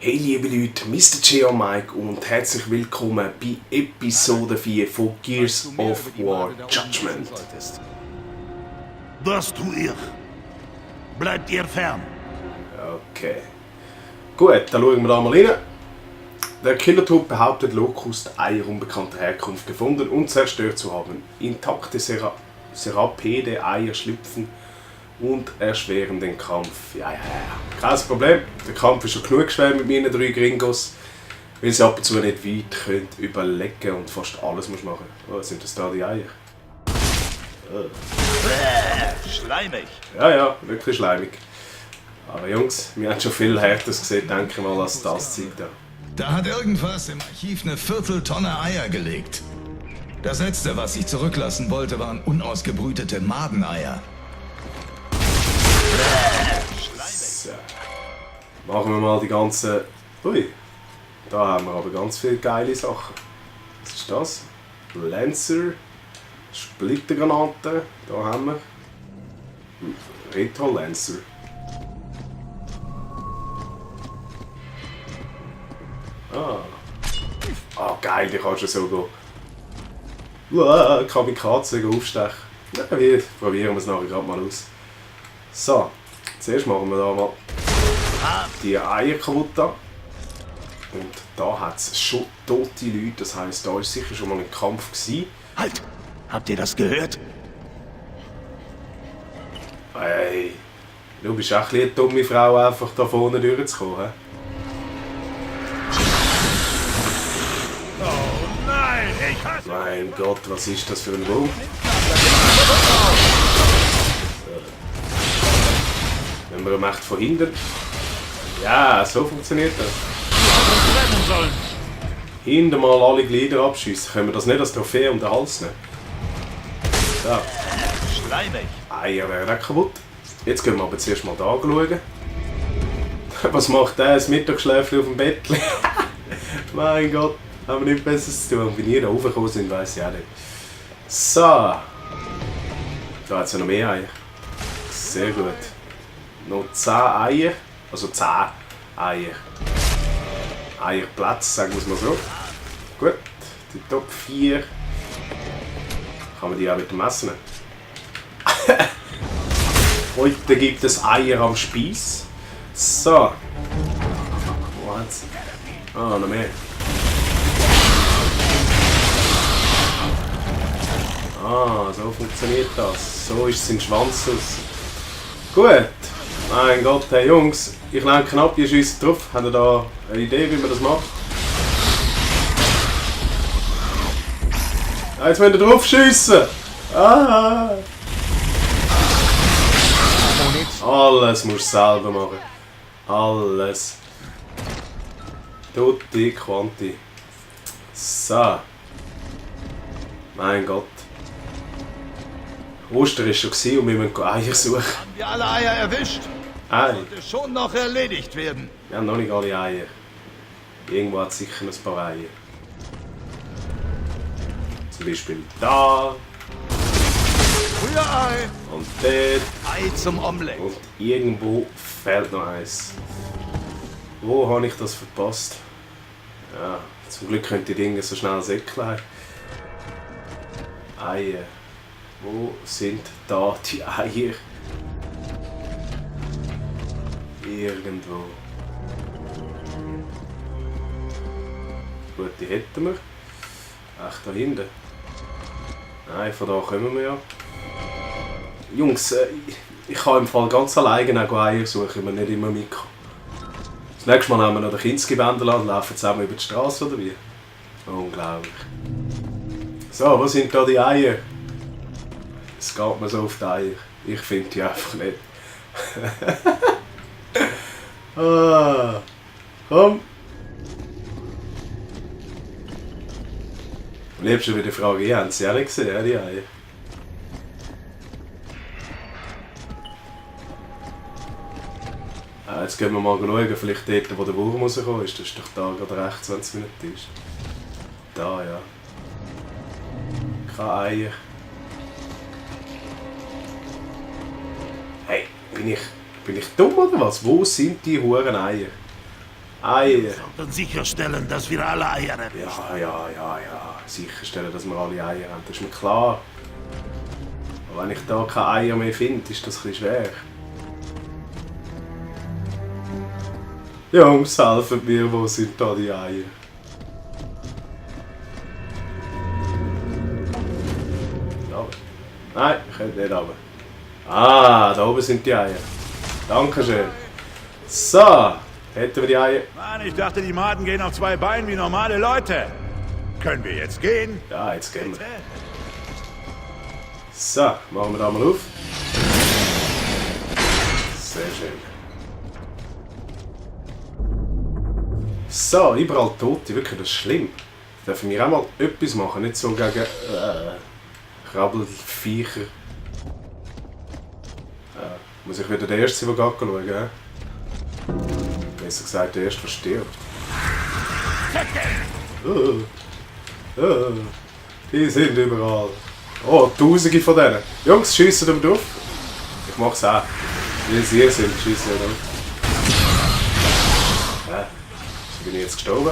Hey liebe Leute, Mr. Geomike und herzlich willkommen bei Episode 4 von Gears of War Judgment. Das tue ich. Bleibt ihr fern. Okay. Gut, dann schauen wir da mal rein. Der Killertrupp behauptet, Locust Eier unbekannter Herkunft gefunden und zerstört zu haben. Intakte Serapede-Eier schlüpfen und erschweren den Kampf. Ja. Kein Problem, der Kampf ist schon genug schwer mit meinen 3 Gringos, weil sie ab und zu nicht weit können überlegen und fast alles muss machen. Oh, sind das da die Eier? Schleimig. Ja, wirklich schleimig. Aber Jungs, wir haben schon viel Härteres gesehen, denke ich mal, als das Zeug da. Da hat irgendwas im Archiv eine Vierteltonne Eier gelegt. Das letzte, was ich zurücklassen wollte, waren unausgebrütete Madeneier. So. Machen wir mal die ganzen... Ui, da haben wir aber ganz viele geile Sachen. Was ist das? Lancer, Splittergranaten, da haben wir. Retro Lancer. Ah, geil, die kannst du so gehen. Kamikaze aufstechen. Ja, wir probieren wir es nachher gerade mal aus. So, zuerst machen wir da mal die Eier kaputt. Und da hat es schon tote Leute, das heisst, da war sicher schon mal ein Kampf gewesen. Halt! Habt ihr das gehört? Hey, du bist auch eine dumme Frau, einfach da vorne durchzukommen. Oh nein, ich hasse... Mein Gott, was ist das für ein Wurm? Wenn wir ihn echt verhindern. Ja, so funktioniert das. rennen sollen. Hinter mal alle Glieder abschiessen. Können wir das nicht als Trophäe um den Hals nehmen? So. Schleimig. Eier wären auch kaputt. Jetzt gehen wir aber zuerst mal da schauen. Was macht der? Das Mittagsschläfchen auf dem Bett? Mein Gott, haben wir nichts Besseres zu tun. Und wie wir da raufgekommen sind, weiss ich auch nicht. So. Da hat es ja noch mehr Eier. Sehr gut. Noch 10 Eier. Also 10 Eier. Eierplatz, sagen wir es mal so. Gut, die Top 4. Kann man die auch wieder messen? Heute gibt es Eier am Spieß. So. Wo hat's? Ah, noch mehr. Ah, so funktioniert das. So ist sein Schwanz aus. Gut. Mein Gott, hey Jungs, ich lenke ab, ihr schiesst drauf. Habt ihr da eine Idee, wie man das macht? Ja, jetzt müsst ihr drauf schiessen! Ah. Alles musst du selber machen. Alles. Tutti quanti. So. Mein Gott. Ostern war schon und wir müssen Eier suchen. Haben wir alle Eier erwischt? Ei. Sollte schon noch erledigt werden. Wir haben noch nicht alle Eier. Irgendwo hat es sicher ein paar Eier. Zum Beispiel da. Rührei. Und dort. Ei zum Omelett. Und irgendwo fehlt noch eins. Wo habe ich das verpasst? Ja, zum Glück könnt ihr die Dinge so schnell säckeln. Eier. Wo sind da die Eier? Irgendwo. Gut, die hätten wir. Echt da hinten? Nein, von da kommen wir ja. Jungs, ich kann im Fall ganz alleine auch Eier suchen, wenn wir nicht immer mitkommen. Das nächste Mal haben wir noch den Kinski-Bänder und laufen zusammen über die Straße oder wie? Unglaublich. So, wo sind da die Eier? Es geht mir so auf die Eier. Ich finde die einfach nicht. Ah, komm! Am liebsten wieder fragen, haben Sie auch nicht gesehen, die Eier? Jetzt gehen wir mal schauen, vielleicht dort, wo der Wurm rausgekommen ist. Das ist doch da gerade rechts, wenn es nicht ist. Da, ja. Keine Eier. Hey, bin ich dumm oder was? Wo sind die Huren Eier? Eier. Und sicherstellen, dass wir alle Eier erwischen. Ja. Sicherstellen, dass wir alle Eier haben, das ist mir klar. Aber wenn ich da keine Eier mehr finde, ist das ein bisschen schwer. Jungs, helfen mir, wo sind da die Eier? Da oben. Nein, ich könnte nicht runter. Ah, da oben sind die Eier. Dankeschön. So, hätten wir die Eier. Mann, ich dachte, die Maden gehen auf zwei Beinen wie normale Leute. Können wir jetzt gehen? Ja, jetzt gehen wir. So, machen wir da mal auf. Sehr schön. So, überall Tote, wirklich, das ist schlimm. Dürfen wir auch mal etwas machen, nicht so gegen Krabbelviecher. Muss ich wieder der Erste sein, der geht schauen, gell? Besser gesagt, der Erste, der stirbt. Die sind überall. Oh, Tausende von denen. Jungs, schiessen wir drauf. Ich mach's auch. Wie sie hier sind, schiessen wir drauf. Bin ich jetzt gestorben?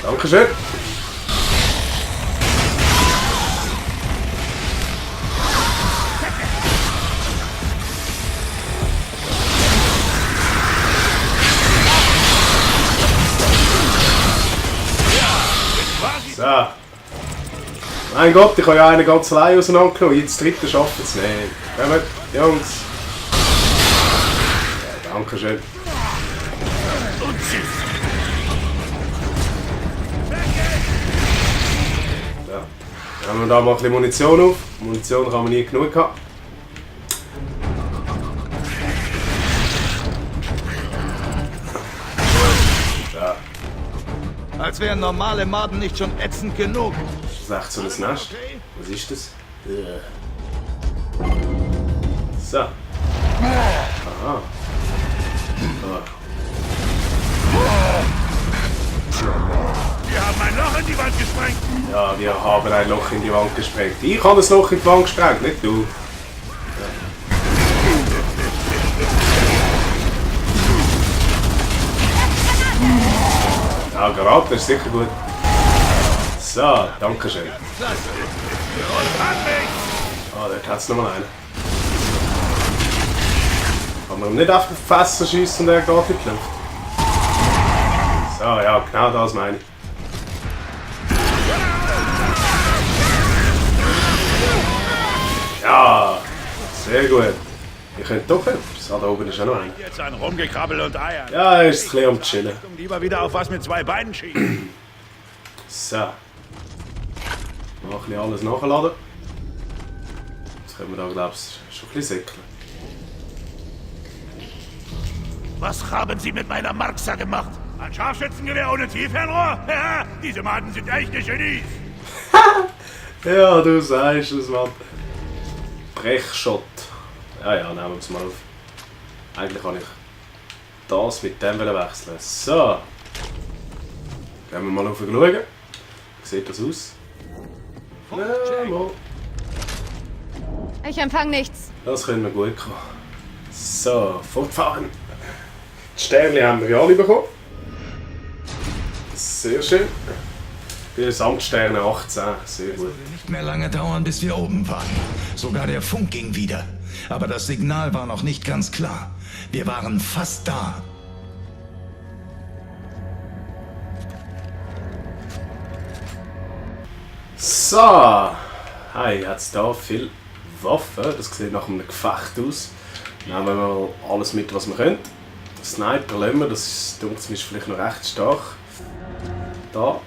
Dankeschön. So. Mein Gott, ich habe ja einen ganz allein auseinandergenommen. Jetzt das dritte schaffen es nicht. Kommt, Jungs. Ja, dankeschön. Ja. Dann haben wir da mal ein bisschen Munition auf. Munition kann man nie genug haben. Ja. Als wären normale Maden nicht schon ätzend genug. Das ist echt so ein Nest. Was ist das? So. Aha. Wir haben ein Loch in die Wand gesprengt. Ja, wir haben ein Loch in die Wand gesprengt. Ich habe das Loch in die Wand gesprengt, nicht du. Ja, gerade, das ist sicher gut. So, danke schön. Ah, dort hat es nochmal einen. Kann man nicht einfach Fässer schiessen und er geht in die Luft. So, ja, genau das meine ich. Ja, sehr gut. Ihr könnt doch etwas. Ah, da oben ist auch noch einer. Jetzt an Rumgekrabbel und Eier. Ja, er ist ein bisschen am Chillen. Lieber wieder auf was mit zwei Beinen schießen. So. Mal ein bisschen alles nachladen. Jetzt können wir da, glaube ich, schon ein bisschen säckeln. Was haben Sie mit meiner Marxa gemacht? Ein Scharfschützengewehr ohne Tiefhernrohr? Ja, diese Maden sind echte Genies. Ja, du sagst es, Mann. Brechschott. Ja, nehmen wir es mal auf. Eigentlich kann ich das mit dem wechseln. So. Gehen wir mal auf schauen. Wie sieht das aus? Ja, mal. Ich empfang nichts. Das können wir gut kommen. So, fortfahren. Die Sterne haben wir ja alle bekommen. Sehr schön. Gesamtsterne 18, sehr gut. Nicht mehr lange dauern, bis wir oben waren. Sogar der Funk ging wieder. Aber das Signal war noch nicht ganz klar. Wir waren fast da. So. Hey, hat's da viel Waffen. Das sieht nach einem Gefecht aus. Nehmen wir mal alles mit, was wir können. Sniper lassen wir, das ist vielleicht noch recht stark. Da.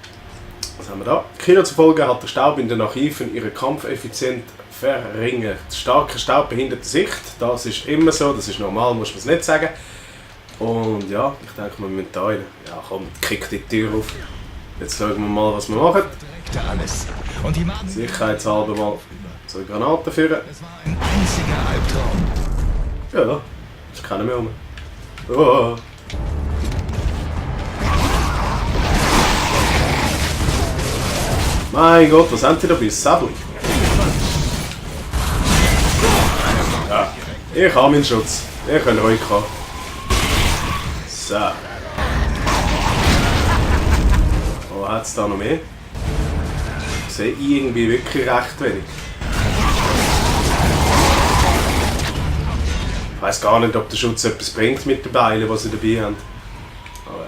Was haben wir da? Kilo zufolge hat der Staub in den Archiven ihre Kampfeffizienz verringert. Starker Staub behindert die Sicht. Das ist immer so, das ist normal, muss man es nicht sagen. Und ja, ich denke, wir müssen da rein. Ja komm, kick die Tür auf. Jetzt schauen wir mal, was wir machen. Alles. Und die Maden Sicherheitshalber mal so eine Granate führen. Es war ein einziger Albtraum. Ja, ist keiner mehr rum. Oh. Mein Gott, was haben die da bei Säbel? Ja, ich habe meinen Schutz. Ihr könnt ruhig kommen. So. Oh, hat es da noch mehr? Ich sehe irgendwie wirklich recht wenig. Ich weiss gar nicht, ob der Schutz etwas bringt mit den Beilen, die sie dabei haben. Aber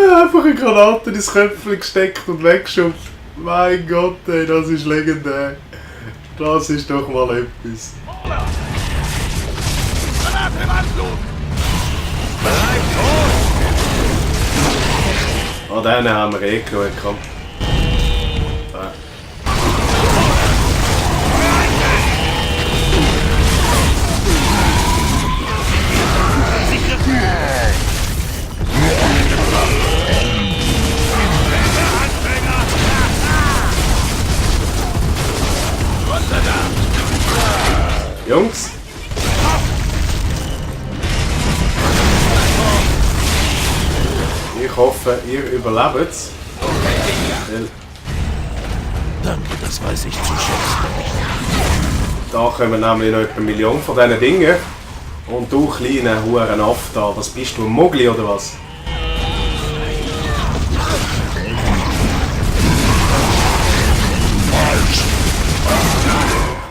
ja. Einfach eine Granate ins Köpfchen gesteckt und weggeschubst. Mein Gott, ey, das ist legendär. Das ist doch mal etwas. Ah, den haben wir eh genug, komm. Ja. Jungs! Ich hoffe, ihr überlebt es. Danke, das weiß ich zu schätzen. Da kommen nämlich noch etwa 1 Million von diesen Dingen. Und du kleiner Hurenaff da, was bist du, ein Mogli oder was?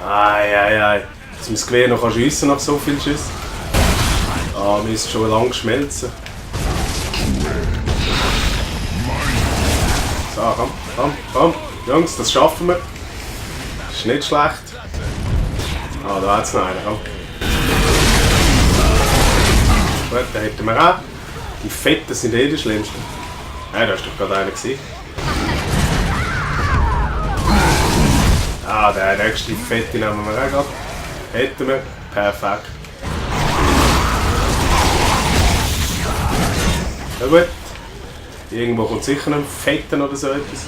Ei. Dass mein Gewehr noch schiessen nach so viel Schuss. Ah, müsste schon lange schmelzen. So, komm. Jungs, das schaffen wir. Das ist nicht schlecht. Ah, da hat es noch einen, komm. Gut, den hätten wir auch. Die Fetten sind eh die schlimmsten. Nein, da war doch gerade einer gewesen. Ah, der nächste Fette nehmen wir auch gerade. Hätten wir. Perfekt. Ja gut. Irgendwo kommt sicher noch ein Fetten oder so etwas.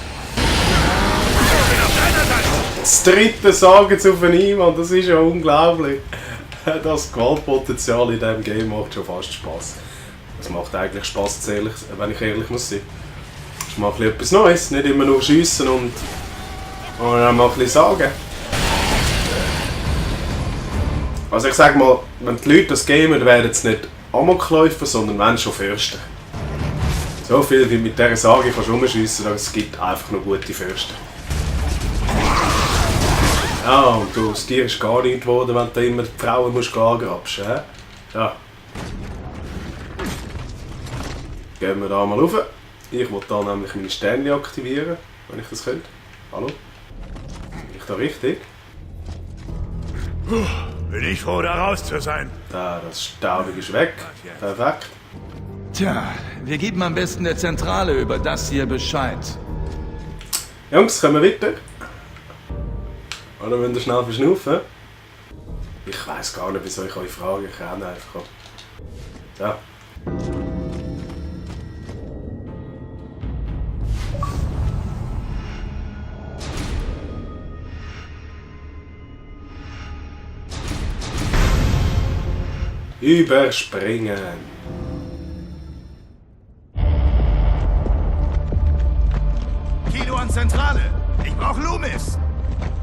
Das dritte sagen sie auf einen Mann, das ist ja unglaublich. Das Gewaltpotenzial in diesem Game macht schon fast Spass. Das macht eigentlich Spass, wenn ich ehrlich muss sein. Ich mache etwas Neues, nicht immer nur schiessen und dann mal ein bisschen sagen. Also ich sag mal, wenn die Leute das gamen, werden es nicht Amokläufer, sondern wenn schon Fürsten. So viel wie mit dieser Sage kannst du rumschiessen, es gibt einfach noch gute Fürsten. Ja, und du, aus dir ist gar nichts geworden, wenn du immer die Frauen musst angrabst. Ja. Gehen wir da mal rauf. Ich will da nämlich meine Sternchen aktivieren, wenn ich das könnte. Hallo? Bin ich da richtig? Bin ich froh, da raus zu sein. Da, das Staubige ist weg. Perfekt. Tja, wir geben am besten der Zentrale über das hier Bescheid. Jungs, kommen wir weiter? Oder wollt ihr schnell verschnaufen? Ich weiss gar nicht, wieso ich euch frage. Ich renne einfach. Ja. Überspringen. Kilo an Zentrale. Ich brauch Loomis.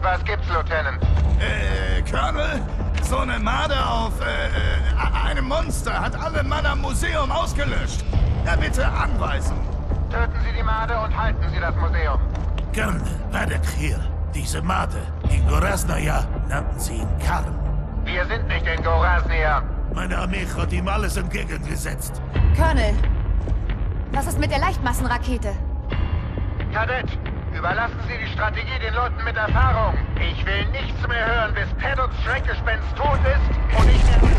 Was gibt's, Lieutenant? Colonel? So eine Marder auf, einem Monster hat alle Mann am Museum ausgelöscht. Ja, bitte anweisen. Töten Sie die Made und halten Sie das Museum. Colonel, Radek hier. Diese Made. In Goraznaja nannten sie ihn Karm. Wir sind nicht in Goraznia. Meine Armee hat ihm alles entgegengesetzt. Colonel, was ist mit der Leichtmassenrakete? Kadett, überlassen Sie die Strategie den Leuten mit Erfahrung. Ich will nichts mehr hören, bis Pedals Schreckgespenst tot ist und ich mehr...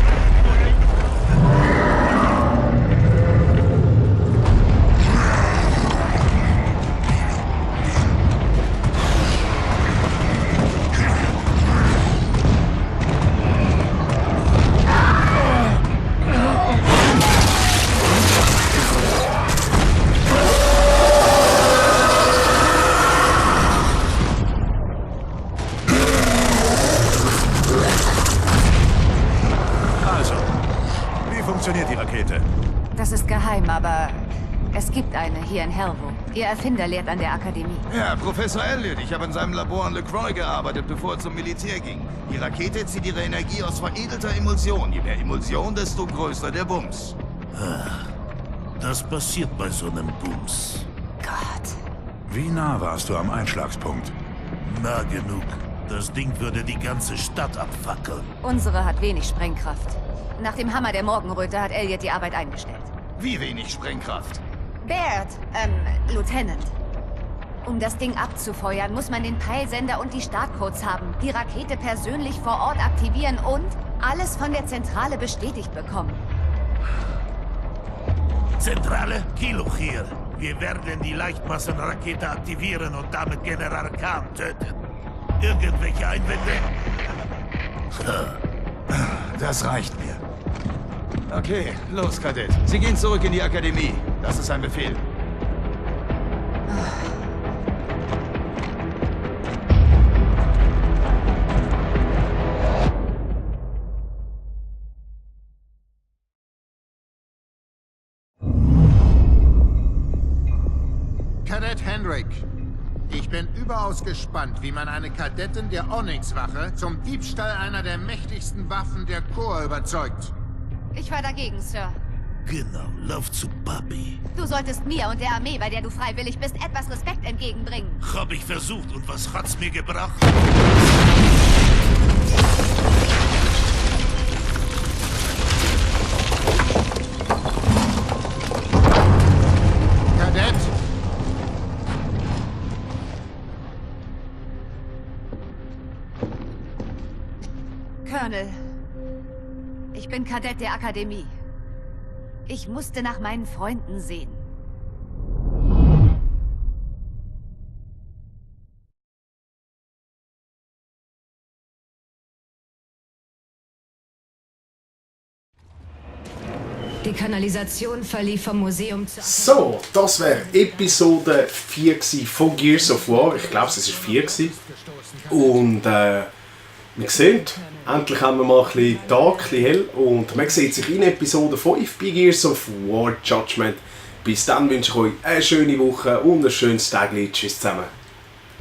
Funktioniert die Rakete? Das ist geheim, aber Es gibt eine hier in Helvo. Ihr Erfinder lehrt an der Akademie. Ja, Professor Elliot. Ich habe in seinem Labor in LeCroix gearbeitet, bevor er zum Militär ging. Die Rakete zieht ihre Energie aus veredelter Emulsion. Je mehr Emulsion, desto größer der Bums. Das passiert bei so einem Bums. Gott. Wie nah warst du am Einschlagspunkt? Nah genug. Das Ding würde die ganze Stadt abfackeln. Unsere hat wenig Sprengkraft. Nach dem Hammer der Morgenröte hat Elliot die Arbeit eingestellt. Wie wenig Sprengkraft. Baird, Lieutenant. Um das Ding abzufeuern, muss man den Peilsender und die Startcodes haben, die Rakete persönlich vor Ort aktivieren und alles von der Zentrale bestätigt bekommen. Zentrale, Kilo hier. Wir werden die Leichtmassenrakete aktivieren und damit General Khan töten. Irgendwelche Einwände? Das reicht mir. Okay, los, Kadett. Sie gehen zurück in die Akademie. Das ist ein Befehl. Kadett Hendrik, ich bin überaus gespannt, wie man eine Kadettin der Onyx-Wache zum Diebstahl einer der mächtigsten Waffen der Korps überzeugt. Ich war dagegen, Sir. Genau, lauf zu Papi. Du solltest mir und der Armee, bei der du freiwillig bist, etwas Respekt entgegenbringen. Hab ich versucht und was hat's mir gebracht? Kadett! Colonel, ich bin Kadett der Akademie. Ich musste nach meinen Freunden sehen. Die Kanalisation verlief vom Museum zur... So, das wäre Episode 4 von Gears of War. Ich glaube, es war 4. Und wir sehen, endlich haben wir mal ein bisschen Tag, ein bisschen hell. Und man sieht sich in Episode 5 bei Gears of War Judgment. Bis dann wünsche ich euch eine schöne Woche und ein schönes Tag. Tschüss zusammen.